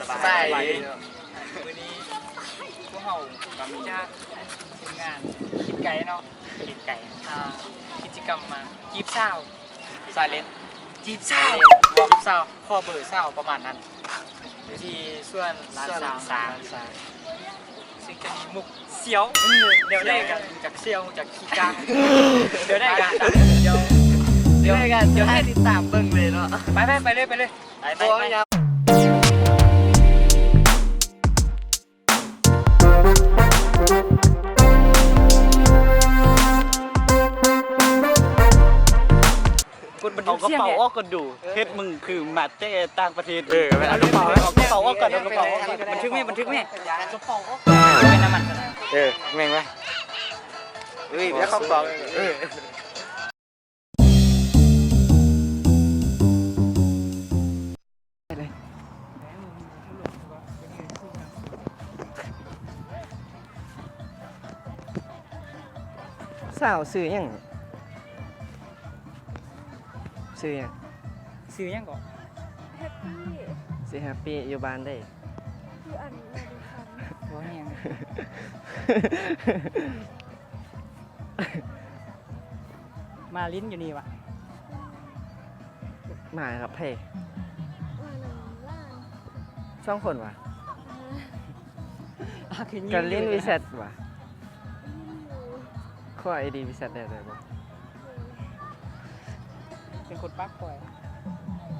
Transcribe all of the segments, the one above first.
ສະບາຍດີ ມື້ນີ້ພວກເຮົາຈາກທີມງານຄິດໄກເນາະ ຄິດໄກ ອ່າ ກິດຈະກຳມາຈີບສາວ ສາຍເລັດ ຈີບສາວ ຈີບສາວ ຂໍເບີສາວປະມານນັ້ນ ຢູ່ທີ່ສວນລານຊາງ ສວນລານຊາງ ຊຶ່ງຈະມີມຸກສຽວ ແນວໃດກະຮູ້ຈັກສຽວ ຮູ້ຈັກຂີ້ກາກ ແນວໃດກະ ດຽວ ດຽວໃຫ້ຕິດຕາມເບິ່ງເລີຍເນາະ ໄປໆ ໄປເລີຍ ໄປເລີຍ ໄປ ໄປ ໄປ ກົດບັນທຶກສຽງ ເອົາກະເປົາອອກກ່ອນດູ ເຮັດມຶງຄືມາແຕ່ຕ່າງປະເທດ ເອີ ເອົາກະເປົາອອກ ເອົາກະເປົາອອກກ່ອນ ເອົາກະເປົາອອກ ບັນທຶກແມ່ ບັນທຶກແມ່ ເອີ ແມ່ນວະ ເອີຍ ແລ້ວເຂົາເປົາ ເອີ. ສາວຊື່ຫຍັງ? ຊື່ຫຍັງ? ຊື່ຫຍັງເກາະ? ແຮັບປີ້ ຊື່ແຮັບປີ້ ຢູ່ບ້ານໃດ? ຢູ່ອັນ ມາດິນສັນ ບໍ່ແຮງ ມາຫຼິ້ນຢູ່ນີ້ຫວາ? ມາກັບໃຜ? ມານຳຫຼານ ສອງຄົນຫວາ? ອ່າ ກະຫຼິ້ນວີແຊັດຫວາ? ຫຼິ້ນຢູ່ ຂໍໄອດີວີແຊັດແດ່ໄດ້ບໍ່? ເປັນຄົນປາກປ່ອຍ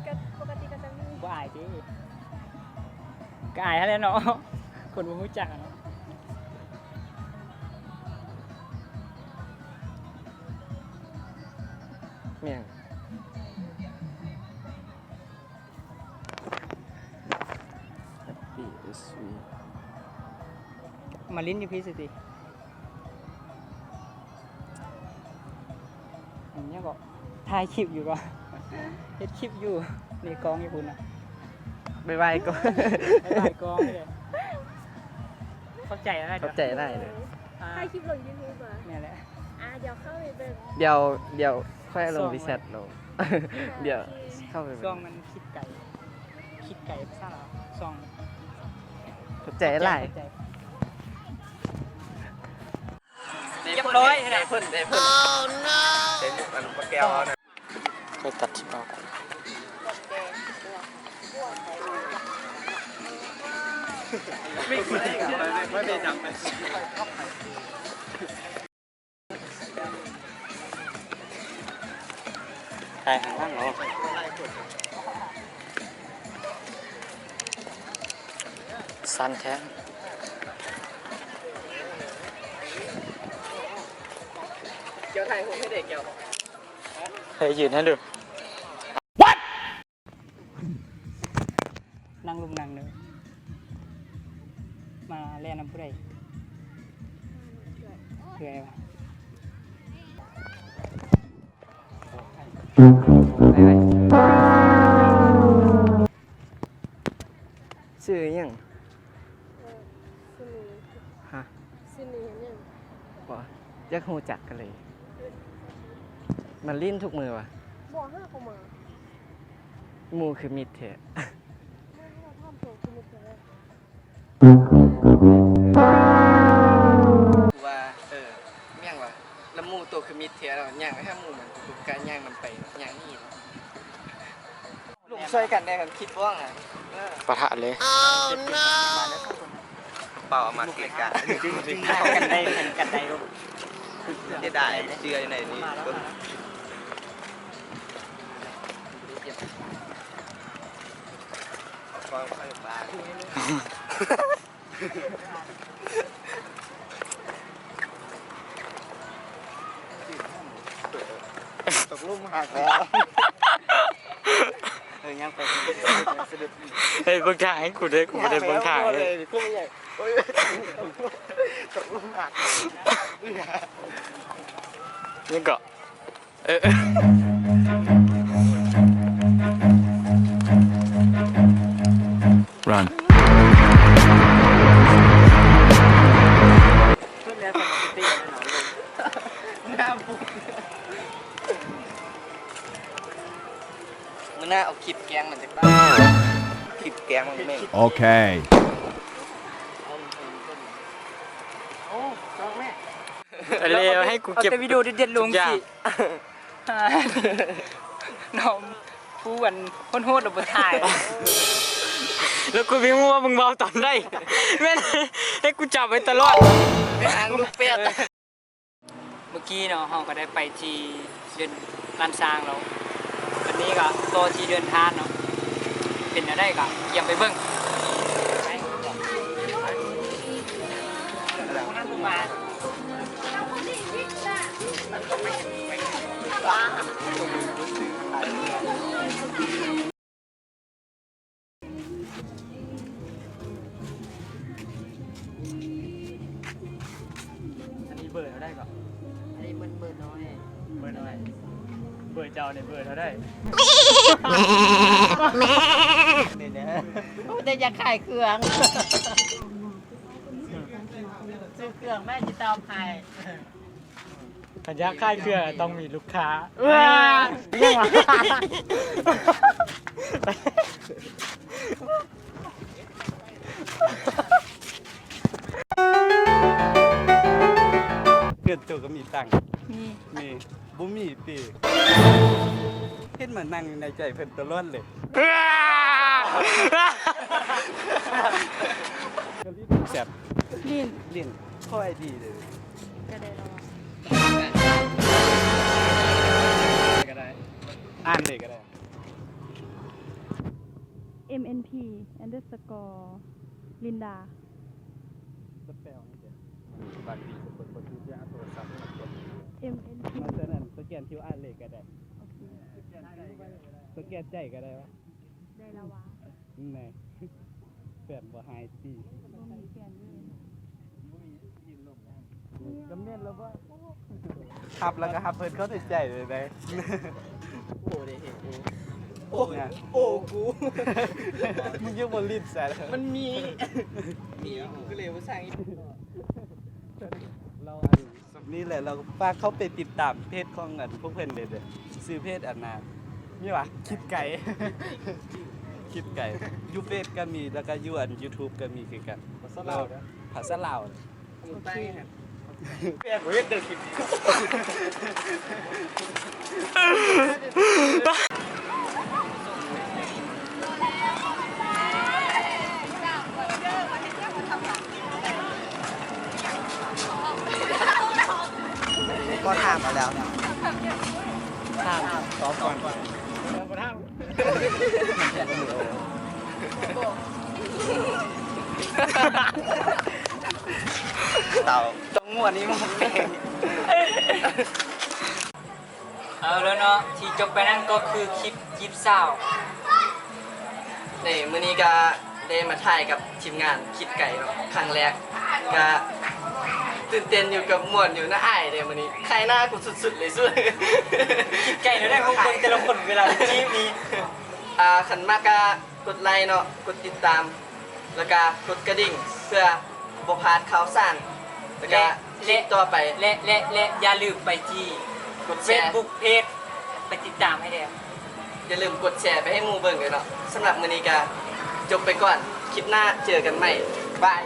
ກະປົກກະຕິກະຈະມີ ບໍ່ອາຍຕິ? ກະອາຍຫັ້ນແຫຼະເນາະ ຄົນບໍ່ຮູ້ຈັກຫັ້ນເນາະ. ແມ່ນ ແຮັບປີ້ເອັສວີ ມາຫຼິ້ນຢູ່ພີ້ຊິຕິ ອັນນີ້ກໍຖ່າຍຄລິບຢູ່ກໍ ເຮັດຄລິບຢູ່ ນີ້ກ້ອງຢູ່ພຸ້ນນະ ບາຍບາຍກ້ອງ ບາຍບາຍກ້ອງເດີ ຂອບໃຈຫຼາຍໆ ຂອບໃຈຫຼາຍເດີ ອ່າ ຖ່າຍຄລິບລົງຢູທູບຫວາ? ແມ່ນແຫຼະ ອ່າ ດຽວເຂົ້າໄປເບິ່ງ ດຽວ ດຽວຄ່ອຍລົງວີແຊັດລົງ ດຽວເຂົ້າໄປເບິ່ງ ຊ່ອງມັນຄິດໄກ ຄິດໄກພາສາລາວ ຊ່ອງ ຂອບໃຈຫຼາຍ ຂອບໃຈ ຮຽບຮ້ອຍ ໄດ້ເພິ່ນ ໄດ້ເພິ່ນ ເປັນອັນປາແກ້ວນະ ຄ່ອຍຕັດທິບເອົາ ຖ່າຍຂ້າງຫຼັງເນາະ ສັ່ນແທ້ ແກ້ວຖ່າຍຮູບໃຫ້ເດ້ແກ້ວ ໃຫ້ຢືນໃຫ້ດູ What? ນັ່ງລົງນັ່ງເດີ ມາແລ່ນນຳຜູ້ໃດ? ເອື້ອຍຫວາ? ຊື່ຫຍັງ? ເອີ ຊື່ໜີ. ຮະ? ຊື່ໜີຫຍັງ? ບໍ່ ຢາກຮູ້ຈັກກັນເລີຍ. ມາຫຼິ້ນທຸກມື້ຫວາ? ບໍ່ ຫາກໍມາ. ໝູ່ຄືມິດແທ້. ວ່າ ເອີ ແມ່ນຫຍັງຫວາ? ລະໝູ່ໂຕຄືມິດແທ້ເນາະ. ຍ່າງໄປຫາໝູ່ມັນ ກະຍ່າງນຳໄປ ຍ່າງໜີ. ລົງຊ່ວຍກັນແດ່ ຄັນຄິດບໍ່ຫຍັງ ປະທະເລີຍ. ເປົ່າມາເກະກະ ກັນໄດ້ ກັນໄດ້. ເສຍດາຍ ເຊື່ອຢູ່ໃນນີ້. ເອົາກ້ອງໄຟຟ້າ. ຕົກຫຼຸມຫັກແລ້ວ. ເອີ ຍ່າງໄປ ເຮີ້ຍ ເບິ່ງທາງໃຫ້ກູເດີ້ ກູບໍ່ໄດ້ເບິ່ງທາງເລີຍ. ຕົກຫຼຸມຫັກ ຍັງເກາະ. ເອີ ຣັນ. ມື້ໜ້າເອົາຄລິບແກ້ງມັນຈັກບາດ. ຄລິບ ແກງມັນແມ່ງ ໂອເຄ ເອົາແລ້ວ ໃຫ້ກູເກັບ ເອົາແຕ່ວິດີໂອເດັດໆລົງ ຊິ ນ້ອງຜູ້ອັນໂຫດໆລະບໍ່ຖ່າຍ ແລ້ວກູຊິຮູ້ວ່າມຶງເວົ້າຕອນໃດ ແມ່ນ ໃຫ້ກູຈັບໄວ້ຕະຫຼອດ ອ້າງລູກແປດ. ເມື່ອກີ້ເນາະ ເຮົາກໍໄດ້ໄປທີ່ເດີ່ນລ້ານຊ້າງແລ້ວ ບັດນີ້ກໍຕໍ່ທີ່ເດີ່ນທານເນາະ ເປັນແນວໃດກໍກຽມໄປເບິ່ງ. ອັນນີ້ເບີເທົ່າໃດເກາະ? ອັນນີ້ມັນເບີນ້ອຍ ເບີນ້ອຍ ເບີເຈົ້ານີ້ເບີເທົ່າໃດ? ນີ້ແນ່ ໂອ້ ແຕ່ຢາກຂາຍເຄື່ອງ ຊື້ເຄື່ອງແມ່ຊິຕອບໃຫ້. ຄັນຢາກຂາຍເຄື່ອງຕ້ອງມີລູກຄ້າ ຫຍັງວະ? ເພື່ອນໂຕກໍມີຕັງ ມີ ມີ ບໍ່ມີຕິ ເຫັນມານັ່ງຢູ່ໃນໃຈເພິ່ນຕະຫຼອດເລີຍ ແຊບ ຫຼິ້ນ ຫຼິ້ນ ຂໍໄອດີເດີ້ ກະໄດ້ລະວະ ກະໄດ້ ອ່ານເລີຍກະໄດ້ ເອັມເອັນພີ ແອັນເດີສະກໍ ລິນດາ ສະເປວໃຫ້ເດີ້ ບາງທີເພິ່ນບໍ່ຖືກ ຢ່າເອົາໂທລະສັບມາກົດ ເອັມເອັນພີ ມັນເທົ່ານັ້ນ ສະແກນຄິວອາເລີຍກະໄດ້ ໂອເຄ ສະແກນໃຈກະໄດ້ວະ ໄດ້ລະວະ ແນ່ ແຟນບໍ່ຫາຍຕິ ບໍ່ມີແຟນເລີຍ ກະແມ່ນລະບໍ່ ຮັບລະກະຮັບເພິ່ນເຂົ້າໃນໃຈເລີຍໄດ໋ ໂອ້ ໄດ້ເຫັນ ໂອ້ ໂອ້ ໂອ້ ກູ ມຶງຍັງບໍ່ຫຼິ້ນໃສ່ ມັນມີ ມີ ກູກະເລີຍບໍ່ສ້າງ ລາວອັນ ສ່ຳນີ້ແຫຼະ ແລ້ວຝາກເຂົ້າໄປຕິດຕາມເພຈຂອງອັນພວກເພິ່ນເດີ້ ຊື່ເພຈອັນນ່າ ມີຫວາ ຄິດໄກ ຄິດໄກ ຢູ່ເຟສກໍມີ ແລ້ວກໍຢູ່ອັນຢູທູບກໍມີຄືກັນ ພາສາລາວເດີ້ ພາສາລາວ ໂອເຄ ແປກເຮັດເດີ້ ກໍຖາມມາແລ້ວ ຖາມ ຕອບກ່ອນ ເຕົາ ຕ້ອງມ່ວນນີ້ມັນແປງ ເອົາແລ້ວເນາະ ທີ່ຈົບໄປນັ້ນກໍຄືຄລິບຈີບສາວ ນີ້ ມື້ນີ້ກະໄດ້ມາຖ່າຍກັບທີມງານຄິດໄກເນາະ ຄັ້ງແລກ ກະຕື່ນເຕັ້ນຢູ່ ກະມ່ວນຢູ່ ໜ້າອາຍເດ້ມື້ນີ້ ຂາຍໜ້າກູສຸດໆເລີຍສຸດ ຄິດໄກແນວໃດ ເບິ່ງແຕ່ລະຄົນເວລາຈີບນີ້ ອ່າ ຄັນມັກກະກົດໄລເນາະ ກົດຕິດຕາມ ແລ້ວກະກົດກະດິ່ງ ເພື່ອບໍ່ພາດຂ່າວສານ ແລ້ວກະ ແລະ ຄລິບຕໍ່ໄປ ແລະ ແລະ ແລະ ຢ່າລືມໄປທີ່ ກົດແຊ ເຟສບຸກເພຈ ໄປຕິດຕາມໃຫ້ແດ່ ຢ່າລືມກົດແຊໄປໃຫ້ໝູ່ເບິ່ງເດີ້ເນາະ ສຳລັບມື້ນີ້ກະຈົບໄປກ່ອນ ຄລິບໜ້າເຈີກັນໃໝ່ ບາຍ.